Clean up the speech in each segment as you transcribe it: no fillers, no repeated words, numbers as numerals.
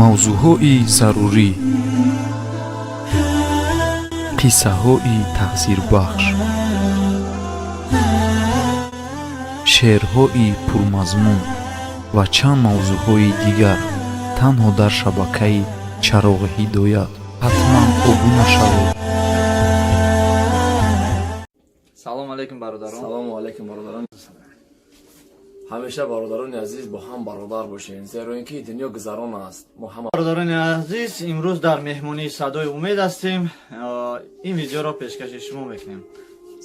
Мавзӯъҳои зарурӣ, қиссаҳои таъсирбахш, шеърҳои пурмазмун ва чанд мавзӯъҳои дигар танҳо дар шабакаи Чароғи ҳидоят. Ҳатман обуна шавед. Салом алейкум, бародарон. Салому алейкум, бародарон. Ҳамеша, бародарони азиз, бо ҳам бародар бошем, зеро ин ки дунё гузарон аст, мо ҳама Бародарони азиз, имрӯз дар меҳмонии Садои Умед ҳастем. Ин видеоро пешкаши шумо мекунем.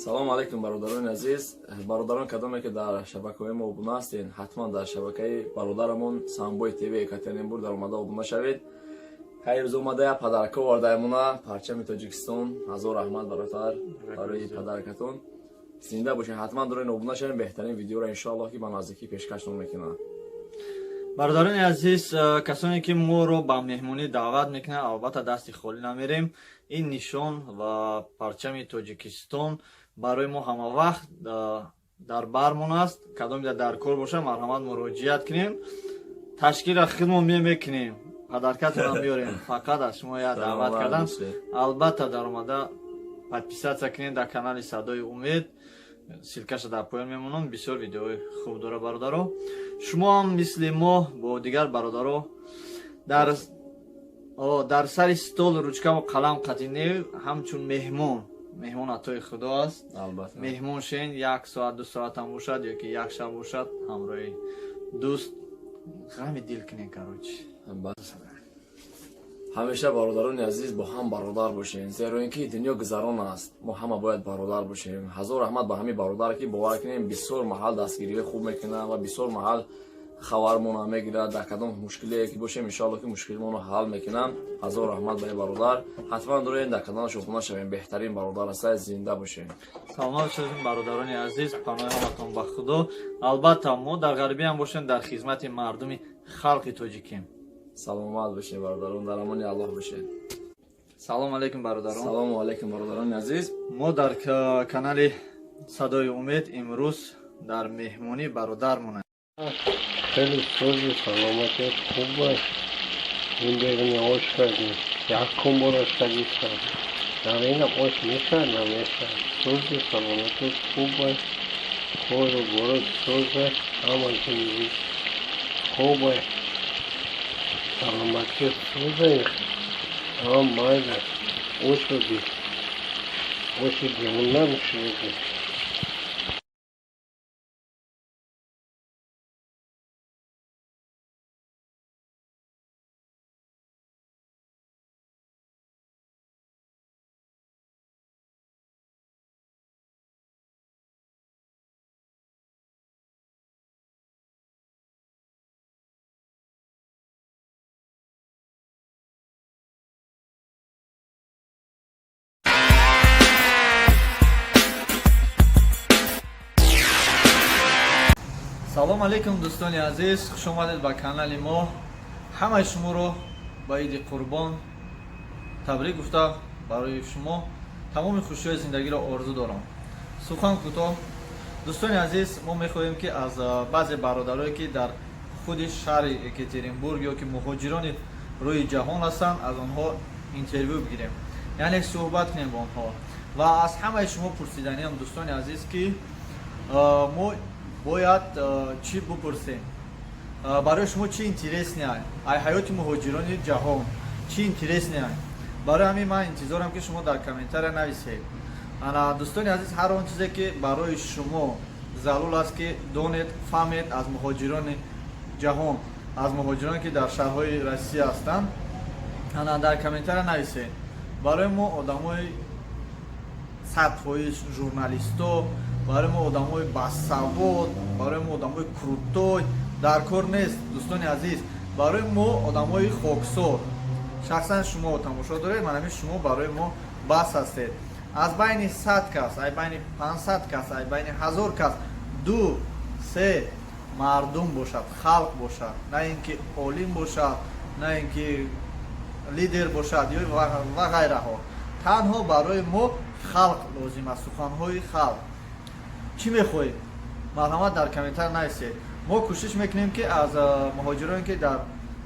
Салому алейкум, бародарони азиз. Бародарон, кадоме ки дар шабакаҳои мо обуна ҳастен, ҳатман дар шабакаи бародарамон Самбои ТВ Екатеринбург дар омада обуна шавед. Ҳай, рӯз омада як подарка овардаемона, парчами Тоҷикистон. Ҳазор раҳмат, бародар, барои подаркатон. Зинда бошед. Ҳатман дорен обуна шавем. Беҳтарин видеоро, иншоаллоҳ, ки ба наздикӣ пешкаштон мекунам. Бародарони азиз, касоне ки моро ба меҳмонӣ даъват мекунанд, албатта дасти холӣ намерем. Ин нишон ва парчами Тоҷикистон барои мо ҳама вақт дар бармон аст. Кадоме дар кор бошад, марҳамат, муроҷиат кунем. Ташкила худмон мекунем, подаркатонам меорем. Фақат аз шумо як даъват кардан. Албатта, даромада подписаться кунед дар канали Садои Умед. Ссылкаша дар поён мемонам. Бисёр видеои хуб дора, бародаро. Шумо ҳам мисли мо бо дигар бародаро дар сари стол ручкаву қалам қатинӣ, ҳамчун меҳмон. Меҳмон атои Худо аст. Меҳмон шен, як соат, 2 соатам бошад ё ки як шаб бошад, ҳамроҳи дӯст ғами дил кунем, короче. Ҳамеша, бародарони азиз, бо ҳам бародар бошем, зеро ин ки дунё гузарон аст, мо ҳама бояд бародар бошем. Ҳазор раҳмат ба ҳамин бародар, ки бовар кунем, бисёр маҳал дастгириҳои хуб мекунад ва бисёр маҳал хабармона мегирад. Дар кадом мушкилие ки бошем, иншоалло, ки мушкилмонро ҳал мекунам. Ҳазор раҳмат ба ин бародар. Ҳатман дорем дар каналаш обуна шавем. Беҳтарин бародар аста. Зинда бошем. Саломат бошед, бародарони азиз. Паноҳи ҳаматон ба Худо. Албатта, мо дар ғарбӣ ҳам бошем, дар хизмати мардуми халқи тоҷикем. Саломат бошед, бародарон, дар амони Аллоҳ бошед. Салом алейкум, бародарон. Салому алейкум, бародарони азиз. Мо дар канали Садои Умед имрӯз дар меҳмонӣ бародармон. Хеле сӯзи, саломатият хуб аст. Ин ош кардем, якум бор ош кардистам. Навинам, ош мешавад, намешавад. Сӯзи, саломатият хуб аст, кору борот соз аст, ҳама чизи хуб аст, саломатият соз аст, ҳама майла. Ошро ди, оши гемона нӯшидем. Салом алейкум, дӯстони азиз, хуш омадед ба канали мо. Ҳамаи шуморо ба Иди Қурбон табрик гуфта, барои шумо тамоми хушиҳои зиндагиро орзу дорам. Сухан кӯтоҳ, дӯстони азиз, мо мехоҳем, ки аз баъзе бародарое, ки дар худи шаҳри Екатеринбург ё ки муҳоҷирони рӯи ҷаҳон ҳастанд, аз онҳо интервю бигирем, яъне суҳбат кунем бо онҳо. Ва аз ҳамаи шумо пурсиданиам, дӯстони азиз, ки мо бояд чӣ бупурсем? Барои шумо чӣ интересный ай ҳаёти муҳоҷирони ҷаҳон, чӣ интересный ай? Барои ҳамин ман интизорам, ки шумо дар комментария нависед. Ана, дӯстони азиз, ҳар он чизе, ки барои шумо зарур аст, ки донед, фаҳмед аз муҳоҷирони ҷаҳон, аз муҳоҷироне, ки дар шаҳрҳои Россия ҳастанд, ана, дар комментария нависед. Барои мо одамои 100% журналисто, барои мо одамои басавод, барои мо одамои крутой дар кор нест, дӯстони азиз. Барои мо одамои хоксор, шахсан шумо тамошо доред, манами шумо барои мо бас ҳастед. Аз байни 100 кас, аз байни 500 кас, аз байни 1000 кас ду се мардум бошад, халқ бошад, на ин ки олим бошад, на ин ки лидер бошад ё ва ғайраҳо. Танҳо барои мо халқ лозим аст, суханҳои халқ. Чӣ мехоҳед, марҳамат, дар комментар нависед. Мо кӯшиш мекунем, ки аз муҳоҷироне, ки дар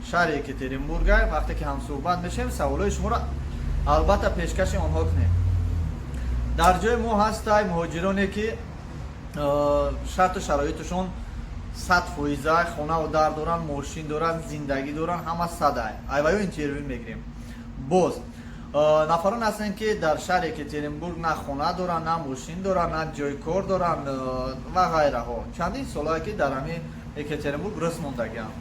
Шаҳри Екатеринбурга вақте ки ҳамсӯҳбат мешавем, саволҳои шуморо албатта пешкаши онҳо кунем. Дар ҷои мо ҳастай муҳоҷироне, ки шарту шароиташон 100%, хонаву дар доранд, мошин доранд, зиндагӣ доранд, ҳама садай. Айваё интервю мегирем. Боз нафарон ҳастанд, ки дар шаҳри Екатеринбург на хона доранд, на мошин доранд, на ҷои кор доранд ва ғайраҳо. Чандин солҳое, ки дар ҳамин Екатеринбург рӯз мондагианд.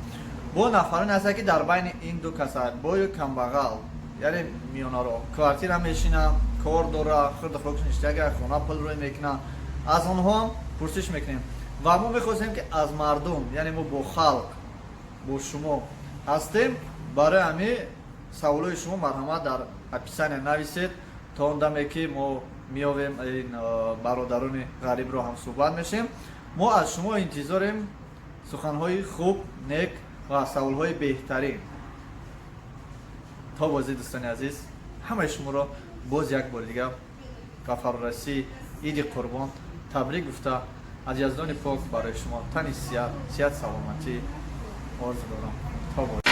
Бо нафароне ҳастанд, ки дар байни ин ду каса, бою камбағал, яъне миёнаро, квартира мешинанд, кор дора, хурду хӯрокш ништага, хона пул рӯй мекунанд. Аз онҳо ҳам пурсиш мекунем ва мо мехостем, ки аз мардум, яъне мо бо халқ, бо шумо ҳастем. Барои ҳамин саволҳои шумо, марҳамат, дар описания нависед, то он даме, ки мо меовем ин бародарони ғарибро, ҳам суҳбат мешем. Мо аз шумо интизорем суханҳои хуб, нек ва саволҳои беҳтарин. То бозӣ, дӯстони азиз, ҳамаи шуморо боз як бори дигар ба фарорасии Иди Қурбон табрик гуфта, аз Яздони пок барои шумо тани сиҳат, саломатӣ орзу дорам. То боз.